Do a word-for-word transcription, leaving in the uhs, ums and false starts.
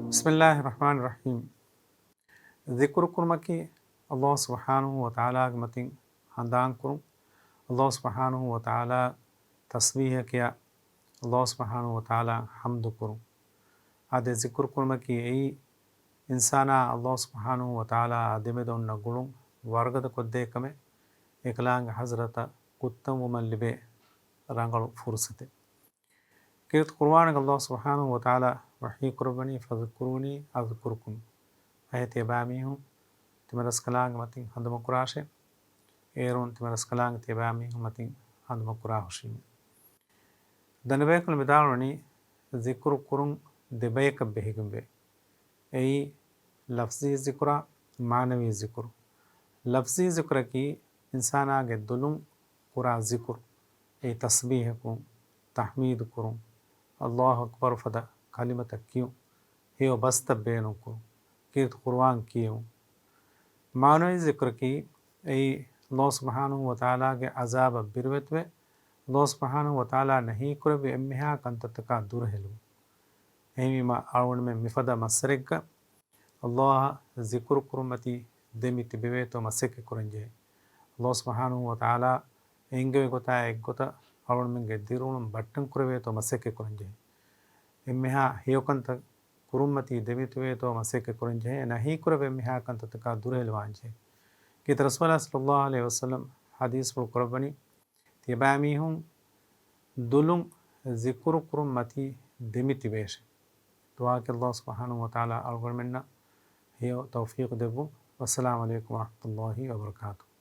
ބިސްމިއްލާހި ރަޙްމާނި ރަޙީމް. ޒިކުރު ކުރުމަކީ އައްލާހު ސުބްޙާނަހު ވަތަޢާލާގެ މަތިން ހަނދާން ކުރުން، އައްލާހު ސުބްޙާނަހު ވަތަޢާލާ ތަސްބީޙަ ކިޔާ، އައްލާހު ސުބްޙާނަހު ވަތަޢާލާ ޙަމްދު ކުރުން. އާދެ، ޒިކުރު ކުރުމަކީ އެއީ އިންސާނާ އައްލާހު ސުބްޙާނަހު ވަތަޢާލާއާ ދެމެދު އޮންނަ ގުޅުން ވަރުގަދަ ކޮށްދޭ ކަމެއް، އެކަލާނގެ ޙަޟްރަތަށް ކުއްތަންވުމަށް ލިބޭ ރަނގަޅު ފުރުޞަތެއް. ކީރިތި ޤުރުއާނުގަ އައްލާހު ސުބްޙާނަހު ވަތަޢާލާ ވަޙީ ކުރައްވަނީ، "ފަޛްކުރޫނީ އަޛްކުރުކުމް." އަހެ ތިޔަބައިމީހުން ތިމަރަސްކަލާނގެ މަތިން ހަނދުމަކުރާށޭ. އޭރުން ތިމަރަސްކަލާނގެ ތިޔަބައިމީހުން މަތިން ހަނދުމަކުރާ ހުށީމޭ. ދަނޑިބަޔަކުން ވިދާޅުވަނީ، ޒިކުރު ކުރުން ދެބަޔަކަށް ބެހިގެންވޭ. އެއީ، ލަފްޒީ ޒިކުރާ، މާނަވީ ޒިކުރު. ލަފްޒީ ޒިކުރަކީ އިންސާނާގެ ދުލުން ކުރާ ޒިކުރު. އެއީ، ތަސްބީޙަކުން، ތަޙްމީދު ކުރުން، އައްލާހު އަކްބަރު ފަދަ ކަލިމަތައް ކިޔުން، ހެޔޮ ބަސްތައް ބޭނުން ކުރުން، ކީރިތި ޤުރުއާން ކިޔެވުން. މާނަވީ ޒިކުރަކީ އެއީ، އައްލާހު ސުބްޙާނަހު ވަތަޢާލާގެ ޢަޒާބަށް ބިރުވެތިވެ، އައްލާހު ސުބްޙާނަހު ވަތަޢާލާ ނަހީކުރެއްވި އެންމެހާ ކަންތައްތަކާ ދުރުހެލުން. އެހެންވީމަ، އަޅުގަނޑުމެން މިފަދަ މައްސަރެއްގަ އައްލާހަށް ޒިކުރު ކުރުންމަތީ ދެމި ތިބެވޭތޯ މަސައްކަތް ކުރަންޖެހޭ. އައްލާހު ސުބްޙާނަހު ވަތަޢާލާ އެންގެވި ގޮތާ އެއްގޮތަށް އަޅުގަނޑުމެންގެ ދިރިއުޅުން ބައްޓަން ކުރެވޭތޯ މަސައްކަތް ކުރަންޖެހޭ. އެންމެހާ ހެޔޮކަންތައް ކުރުންމަތީ ދެމި ތިބެވޭތޯ މަސައްކަތް ކުރަންޖެހޭ. ނަހީކުރެއްވި އެންމެހާ ކަންތައްތަކާ ދުރުހެލިވާންޖެހޭ. ކީރިތި ރަސޫލާ ޞައްލައްލާހު ޢަލައިހި ވަސައްލަމް ޙަދީޘްފުޅު ކުރައްވަނީ، ތިޔަބައިމީހުން ދުލުން ޒިކުރު ކުރުން މަތީ ދެމި ތިބޭށޭ. ދުޢާއަކީ އައްލާހު ސުބްޙާނަހު ވަތަޢާލާ އަޅުގަނޑުމެންނަށް ހެޔޮ ތައުފީޤު ދެއްވުން. ވައްސަލާމު ޢަލައިކުމް ވަރަޙްމަތުﷲި ވަބަރަކާތުހު.